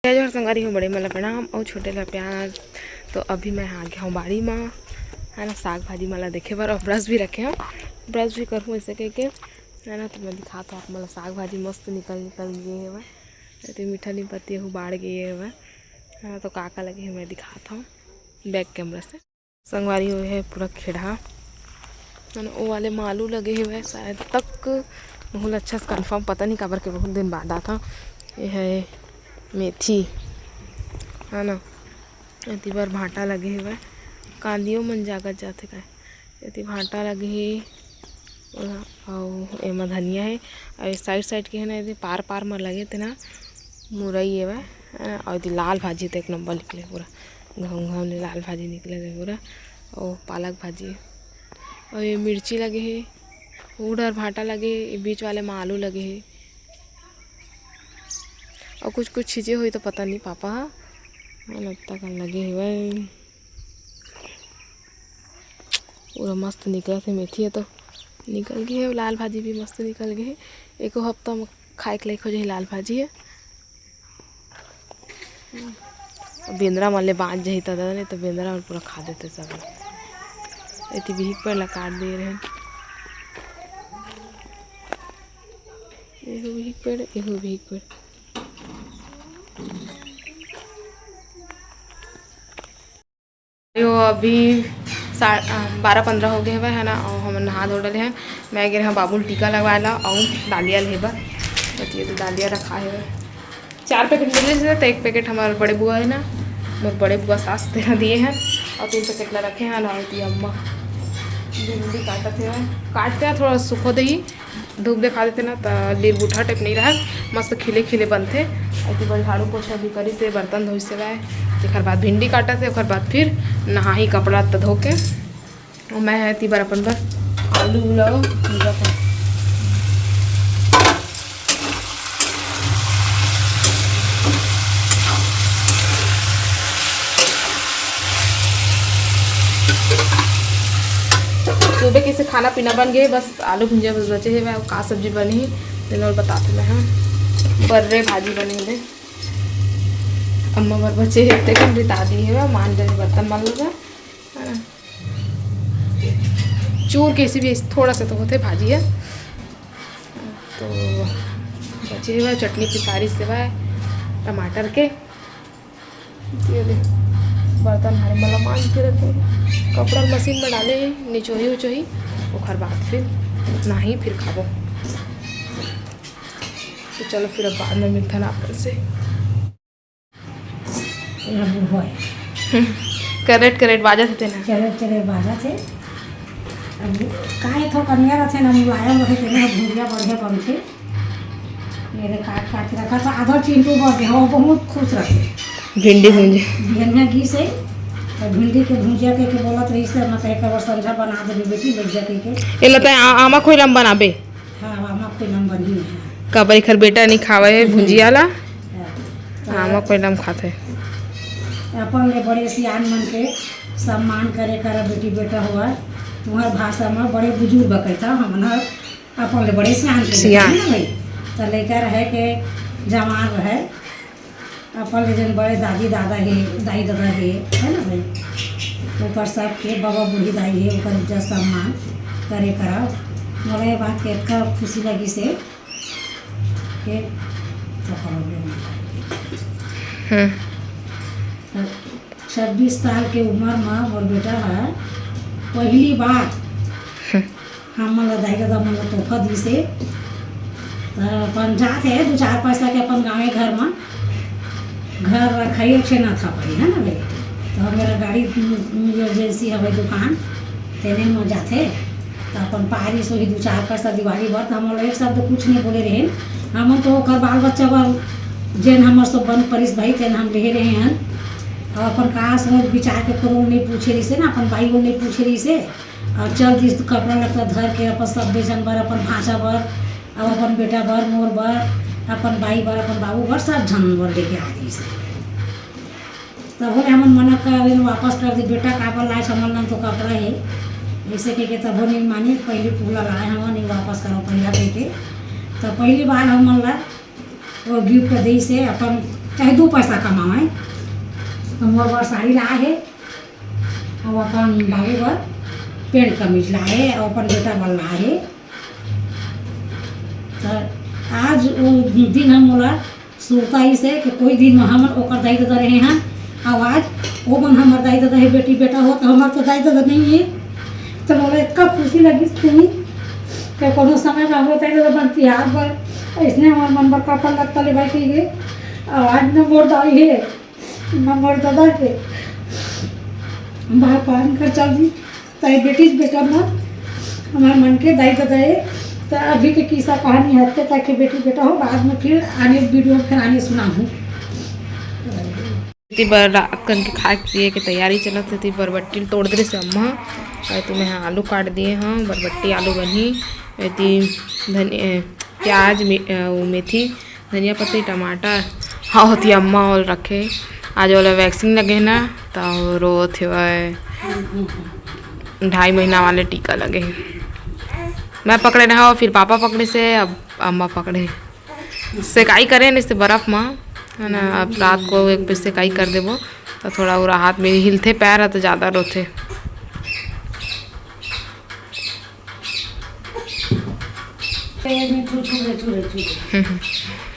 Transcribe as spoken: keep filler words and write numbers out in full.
जय जोहार संगवारी हो, बड़े मन ला प्रणाम अउ छोटे ला प्यार। तो अभी मैं आ गे हंव बाड़ी म, है ना, साग भाजी मन ला देखे बर, अउ brush भी रखे हंव, brush भी करहूं ऐसे कहिके, है ना। तो मैं दिखात हंव आप मन ला, साग भाजी मस्त निकल निकल गे हवय। एती मीठा नीम पत्ती हू बाढ़ गे हवय, है ना। तो का का लगे हे मैं दिखात हंव back camera से। संगवारी हो, ये हे पूरा खेड़हा, है ना, वो वाले म आलू लगे हवय शायद तक, बहुत अच्छा से confirm पता नहीं, काबर के बहुत दिन बाद आत हंव। ये हे मेथी, है ना, एती बर भांटा लगे हवय, कांदियो मन जागत जाथे काय, एती भांटा लगे हे, अउ एमा धनिया हे, अउ side side के हे ना, एती पार पार म लगे तेन ह मुरई हवय, अउ एती लाल भाजी तो एक नंबर निकले पूरा। घाम घाम ले लाल भाजी निकले हे पूरा, अउ पालक भाजी, अउ ये मिर्ची लगे हे, उड़द भांटा लगे हे, ये बीच वाले म आलू लगे हे, अउ कुछ कुछ चीजें होही तो पता नहीं, पापा ह, है ना, अत्ता कन लगे हवय। पूरा मस्त निकलत हे मेथी ह तो, निकल गे हे, लाल भाजी भी मस्त निकल गे हे। एको हफ्ता म खाए के लायक हो जाही लाल भाजी ह। बेंदरा मन ले बांच जाही त दादा, नहीं तो बेंदरा मन पूरा खा देथे सब। एती बिहिक पेड़ ला काट दे रहे, एहू बिहिक पेड़, एहू बिहिक पेड़। यो अभी सा-, अ, बारह पंद्रह हो गए हवय, है ना, अउ हमन नहा धो डले हन। मैं गे रहेंव बाबू ल टीका लगवाए ला अउ डालिया ले बर। एती तो डालिया रखा हे, चार packet मिले हे, तो एक packet हमर बड़े बुआ हे ना, मोर बड़े बुआ सास तेला दिए हन, अउ तीन packet ला रखे हन। अउ एती अम्मा भिंडी काटत हे, काटते हैं थोड़ा सुखो देही, धूप देखा देते ना, त लील गुठा type नहीं रहय, मस्त खिले खिले बनथे। एती बर झाड़ू पोछा भी करिस हे, बर्तन धोइस हे, तेकर बाद भिंडी काटत हे, ओकर बाद फिर नहाही कपड़ा त धो के। अउ मैं एती बर अपन बर आलू उलाओ भूंजत हंव। सुबह के से खाना पीना बन गए, बस आलू भुंजिया बस बचे हे। मैं का सब्जी बनी हे तेन ल बताथे मैं, हाँ, बर्रे भाजी बने हे। अम्मा बर बचे हे, तेकन रिता दी हे, मान डरे बर्तन मन लगा, है ना। चूर के इसे भी थोड़ा सा तो होथे भाजी हे, तो बचे हे चटनी पिसारी सेवा टमाटर के। ये ले, बर्तन भारी मन ल मांज के रखे, कपड़ा ल मशीन में डाले हे, निचोही उचोही, ओकर बाद फिर नहाही, फिर खाबो। तो चलो, फिर अब बाद में मिलथन आप मन से। ये बुढ़वा हे। करेट करेट बाजत हे तेन ह। चलो, चलो, बाजत हे। अब का हे, थोड़ा कनिया रथे ना, मुलायम रथे, तेन ह भुंजिया बढ़िया बनथे। ये दे काट काट के रखा था, आधा चिंटू बर दे, हाँ, बहुत खुश रथे। भिंडी भुंजिया। बिहनिया गिस हे, तो भिंडी के भुंजिया कहिके बोलत रहिस, त मैं कहे, "कबर संझा बना देबे बेटी, लग जा," कहिके। एला तैं आ-, आमा खोइला म बनाबे? हाँ, आमा खोइला म बनही, हाँ। काबर एखर बेटा नहीं खावे हे भुंजिया ला। हाँ, तो आमा खोइला म खाथे। अपन ले बड़े सियान मन के सम्मान करे करा बेटी बेटा होवय। तुम्हर भाषा म बड़े बुजुर्ग कहिथव, हमन ह अपन ले बड़े सियान के सियान। ना भाई, त लइका रहे के जवान रहे, अपन ले जन बड़े दादी दादा हे, दाई ददा हे, है ना भाई, ओकर सबके बबा बूढ़ी दाई हे, ओकर इज्जत सम्मान करे करा। मोला ये बात के इतना खुशी लगिस हे के तो खबर भी नहीं। हम्म। त छब्बीस साल के उमर म मोर बेटा ह पहिली बार हम्म। हमन ल दाई ददा मन ल तोहफा दिस हे। त अपन जात हे दू चार पैसा के अपन गाँवे घर म, घर रखाई अच्छे ना था भाई, है ना भाई? तो मेरा गाड़ी एजेंसी हवे दुकान, तेने म जाथे। त अपन पारिस वही दू चार पैसा दिवाली बर, त हमन ल एक शब्द कुछ नहीं बोले रहे। हमन तो ओकर बाल बच्चा बर, जेन हमर सब बन परिस भाई, तेन हम लेहे रहे हन। और अपन का सोच विचार के कोनो नहीं पूछे रहिसे ना, अपन बाई वो नहीं पूछे रहिसे। और चल दिस कपड़ा लत्ता धर के अपन सब बेचन बर, अपन भांचा बर, और अपन बेटा बर, मोर बर, अपन बाई बर, अपन बाबू बर, सब झन बर लेके आ दिस। तब बोले हमन मना कर दिन वापस कर दी, बेटा काबर लाए हमन ला तो कपड़ा हे, ऐसे कह के तब नहीं माने, पहली पूरा लाए हमन नहीं वापस करो पहिला कह के। तो पहली बार हमन ला वो गिफ्ट दे से अपन चाहे दू पैसा कमावय, त मोर बर साड़ी लाए हे, अउ अपन बाबू बर पैंट कमीज लाए हे, अउ अपन बेटा बर लाए हे। त आज वो दिन ह मोला सुरता आइस हे कि कोई दिन म हमन ओकर दाई ददा रहे हन, अउ आज ओ मन हमर दाई ददा हे, बेटी बेटा हो, त हमर तो दाई ददा नहीं हे। त मोला इतना खुशी लगिस कि कोनो समय म हमर दाई ददा मन तिहार बर अइसने हमर मन बर कपड़ा लत्ता लेवाई कहिके, अउ आज न मोर दाई हे, न मोर ददा के। भगवान कर चलती, ताई बेटी बेटा मन हमर मन के दाई ददा हे। त अभी के किस्सा कहानी हद के तक के बेटी बेटा हो, बाद में फिर आने वीडियो में फिर आने सुनाहूँ। एती बर रात कन के खाए पिए के तैयारी चलत हे। एती बरबट्टी ल तोड़ दे रहिस अम्मा, अउ एती मैं ह आलू काट दिए हंव, बरबट्टी आलू बनही। एती धनि-, ए, प्याज, मे-, अ, वो मेथी, धनिया पत्ती, टमाटर। हाँ, ओती अम्मा ओला रखे। आज ओला वैक्सीन लगे हे ना, त रोवत हेवय। ढाई महीना वाले टीका लगे हे। मैं पकड़े रहेंव, फिर पापा पकड़े से, अब अम्मा पकड़े। सेकाई करे न इसे बर्फ म, है ना, अब रात को एक पे सेकाई कर देबो, त थोड़ा ओला हाथ में हिलथे पैर ह, त ज्यादा रोथे। ए, छू, छू, छू, छू, छू।